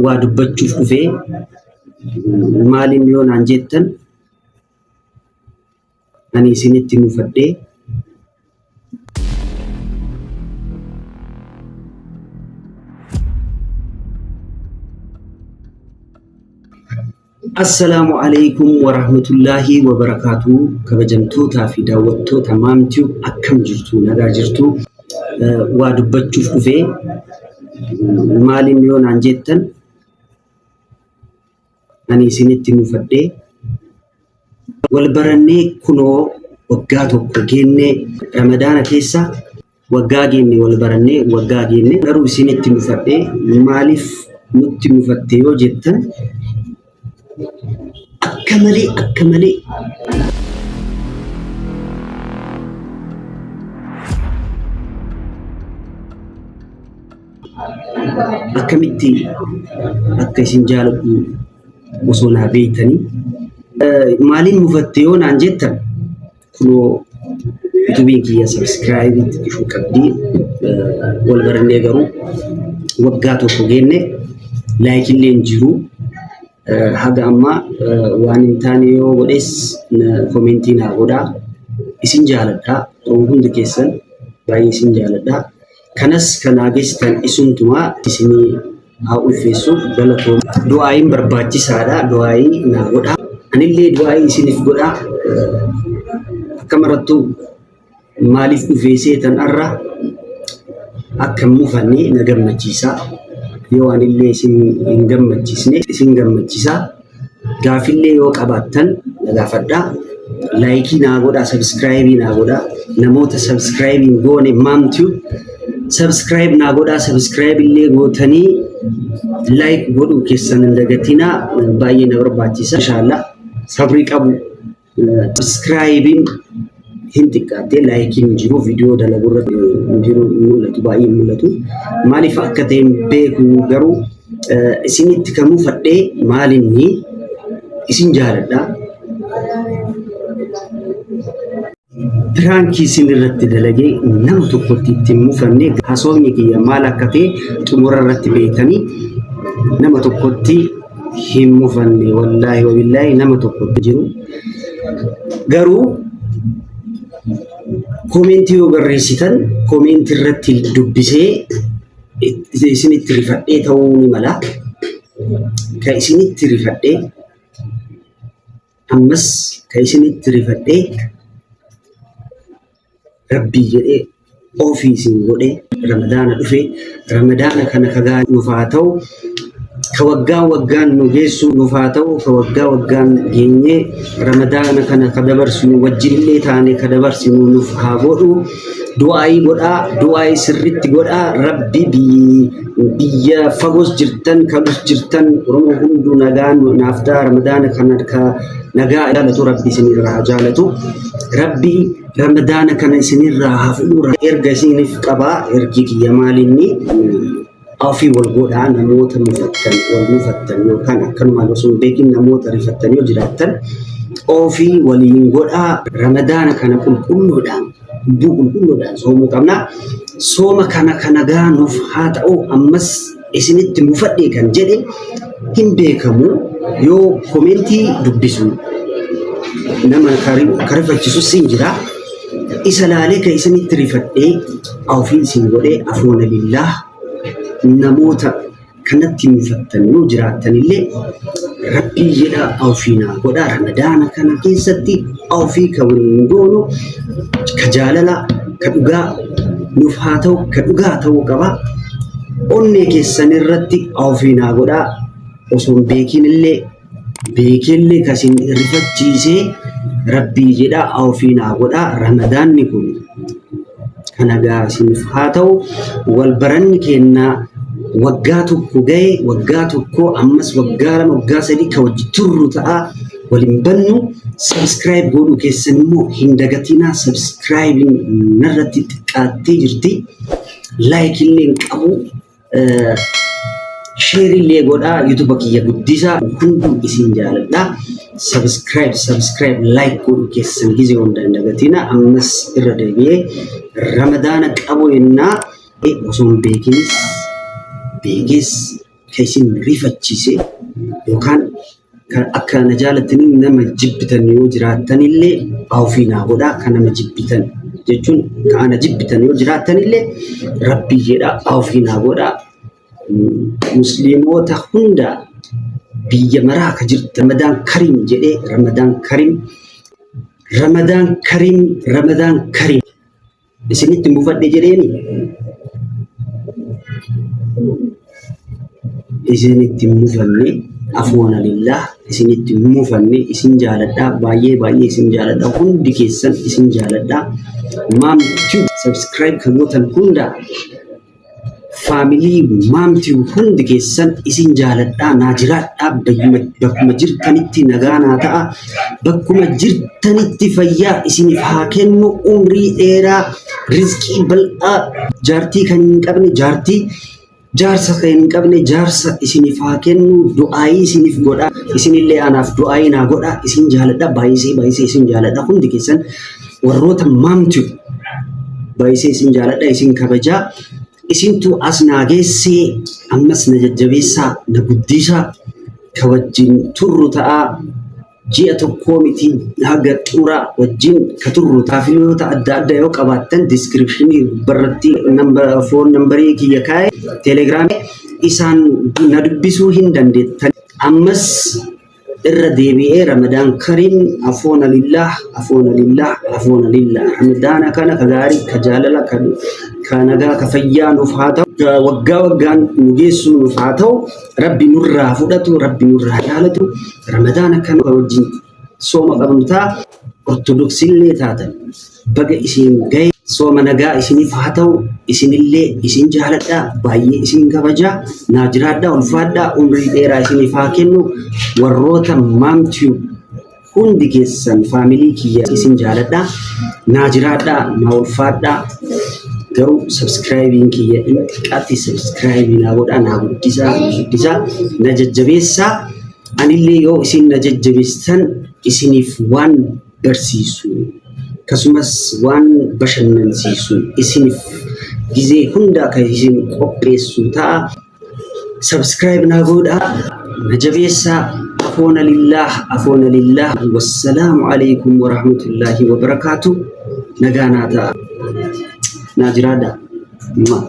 Waa dubbachuuf dhufee maaliin yoo naan jettan ani isinitti mufadhee Assalaamu alaikum warahmatullaahi wabarakaatuu kabajamtootaa fi daawwattoota maamtiyu akkam jirtu nagaa jirtu waa dubbachuuf dhufee maaliin yoo naan jettan ani isinitti mufadhee wal barannee kunoo waggaa tokko geennee ramadaana keessa waggaa geenne wal barannee waggaa geenne garuu isinitti mufadhee maaliif nutti mufatte yoo jettan akka malee akka malee akkamitti akka isin jaaladhu osoo naa beektanii maaliin mufatte yoo naan jettan kunoo yuutuubiin kiyya sabiskiraayibii xiqqishuu qabdi wal barannee garuu waggaa tokko geenne laayikillee hin jiru haga ammaa waan hin taane yoo godhes komentii naa godhaa isin jaaladha Oromoo hundi keessan baay'ee isin jaaladha kanas kanaa geessitan isuntumaa isinii haa ulfeessu galatooma. Du'aayiin barbaachisaadha. Du'aayii naa godhaa. Anillee du'aayii isiniif godhaa. Akka marattuu maaliif dhufee seetan arra akka hin mufanne na gammachiisa. Yoo anillee isin hin gammachiisne isin gammachiisa. Gaafillee yoo qabaattan na gaafadhaa. Laayikii naa godhaa, sabiskiraayibii naa godhaa. Namoota sabiskiraayibii hin goone maamtu sabiskiraayib naa godhaa, sabiskiraayib illee gootanii laayik godhuu keessan hin dagatinaa. Baay'ee na barbaachisa. Inshaallah sabrii qabu. Sabiskiraayibiin hin xiqqaattee laayikiin hin jiru viidiyoo dalagu irratti hin jiru hin mul'atu baay'ee hin mul'atu. Maaliif akka ta'e hin beeku garuu isinitti kan mufadhee maalinni isin jaaladha. Piraankii isin irratti dalagee nama tokkotti itti hin mufanne haasofni kiyya maal akka ta'e xumura irratti beektanii nama tokkotti hin mufanne wallaahi wabillaahi nama tokkotti jiru. Garuu koomentii yoo barreessitan koomentii irratti dubbisee isinitti rifadhee ta'uu ni mala. Ka isinitti rifadhee ammas ka isinitti rifadhee rabbii jedhee ofii isin godhee ramadaana dhufe ramadaana kana kagaa nuuf haa ta'u ka waggaa waggaan nu geessu nuuf haa ta'u ka waggaa waggaan geenyee ramadaana kana ka dabarsinu wajjinillee taane ka dabarsinu nuuf haa godhu du'aayii godhaa du'aayii sirritti godhaa rabbi biyya fagoos jirtan kalus jirtan oromoo hunduu nagaa naaf ta'a ramadaana kana ka nagaa jaalatu rabbi isinirraa haa jaalatu rabbi ramadaana kana isinirraa haa fudhu erga isiniif qabaa ergi kiyya maalinni ofii wal godhaa namoota mufattan wal mufattan yookaan akkanumaan osoo hin beekin namoota rifattan yoo jiraattan ofii waliin godhaa ramadaana kana qulqulluudhaan lubbuu qulqulluudhaan soomuu qabna. Sooma kana kan nagaa nuuf haa ta'u ammas isinitti mufadhe kan jedhe hin beekamu yoo komentii dubbisu nama karifachisus hin jira. Isa laalee kan isinitti rifadhee ofii isin godhee afoona lillaah namoota kanatti mufattan yoo jiraattan illee rabbii jedhaa ofii naa godhaa ramadaana kana keessatti ofii ka waliin goonu ka jaalala ka dhugaa nuuf haa ta'u ka dhugaa ta'uu qaba. Onnee keessan irratti ofii naa godhaa osoo hin beekin illee beekellee ka isin rifachiisee rabbii jedhaa ofii naa godhaa ramadaanni kun kan nagaa isiniif haa ta'u wal baranni kennaa waggaa tokko ga'e waggaa tokko ammas waggaa lama waggaa sadii ka wajji turru ta'a waliin bannu subscribe godhuu keessan immoo hin dagatinaa subscribe narratti xiqqaattee jirti like illee hin qabu Sheer illee godhaa YouTube kiyya guddisaa hunduu isin jaaladha. Subscribe subscribe like godhu keessan gizee hunda hin dagatina. Ammas irra deebi'ee Ramadaana qabu yennaa osoo hin beekinis beekes ka isin rifachiise yookaan kan akka na jaalattanii nama jibbitan yoo jiraattanillee ofii naa godhaa. Kan nama jibbitan jechuun ka ana jibbitan yoo jiraattanillee rabbii jedhaa ofii naa godhaa. Musliimoota hunda biyya maraa ka jirtu Ramadaan Kariim jedhee, Ramadaan Kariim, Ramadaan Kariim, Ramadaan Kariim isinitti mufadhe jedheeni isinitti mufanne. Afoona lillah, isinitti mufanne. Isin jaaladha, baay'ee baay'ee isin jaaladha, hundi keessan isin jaaladha. Maam Tube subscribe kan gootan hunda, family Maam Tube hundi keessan isin jaaladha. Naa jiraadha, bakkuma jirtanitti nagaa naa ta'a, bakkuma jirtanitti fayyaa isiniif haa kennu, umrii dheeraa, rizqii bal'aa, jaartii kan hin qabne jaartii, jaarsa kan hin qabne jaarsa isiniif haa kennu. Du'aayii isiniif godha, isinillee anaaf du'aayii naa godha. Isin jaaladha, baay'isee baay'isee isin jaaladha. Hundi keessan warroota Maam Tube baay'isee isin jaaladha, isin kabajaa. Isintu as naa geessee, ammas na jajjabeessaa, na guddisaa, ka wajjin turru ta'aa. Ji'a tokkoo miti, haga xumuraa wajjin ka turru. Taafiloota adda addaa yoo qabaattan description gubbarratti phone number kiyya kaa'e, Telegramii isaan na dubbisuu hin dandeettan. Ammas irra deebi'ee Ramadaan Kariim. Afoona lillah, afoona lillah, afoona lillah. Ramadaana kana ka gaarii, ka jaalala, ka nagaa, ka fayyaa nuuf haa ta'u. Ka waggaa waggaan nu geessu nuuf haa ta'u. Rabbi nurraa fudhatu, rabbi nurraa jaalatu. Ramadaana kana wajjin sooma qabnu ta'a. Ortodoksiillee taatan baga isin gahe. Sooma nagaa isiniif haa ta'u. Isinillee isin jaaladha, baay'ee isin kabajaa. Naa jiraadha, ulfaadha, umrii dheeraa isiniif haa kennu. Warroota Maam Tube hundi keessan, family kiyya, isin jaaladha. Naa jiraadha, naa ulfaadha. Garuu subscribeiin kiyya inni xiqqaatti, subscribe naa godhaa, naa guddisaa, na guddisaa, na jajjabeessaa. Anillee yoo isin na jajjabeessan isiniif waan barsiisu akkasumas waan bashannansiisu isiniif gizee hunda kan isin qopheessu ta'a. Subscribe naa godhaa, na jabeessaa. Afoona lillah, afoona lillah. Wassalaamu alaikum warahmatullaahi wabarakaatu. Nagaa naa ta'a. Naa jiraadha. Mwah.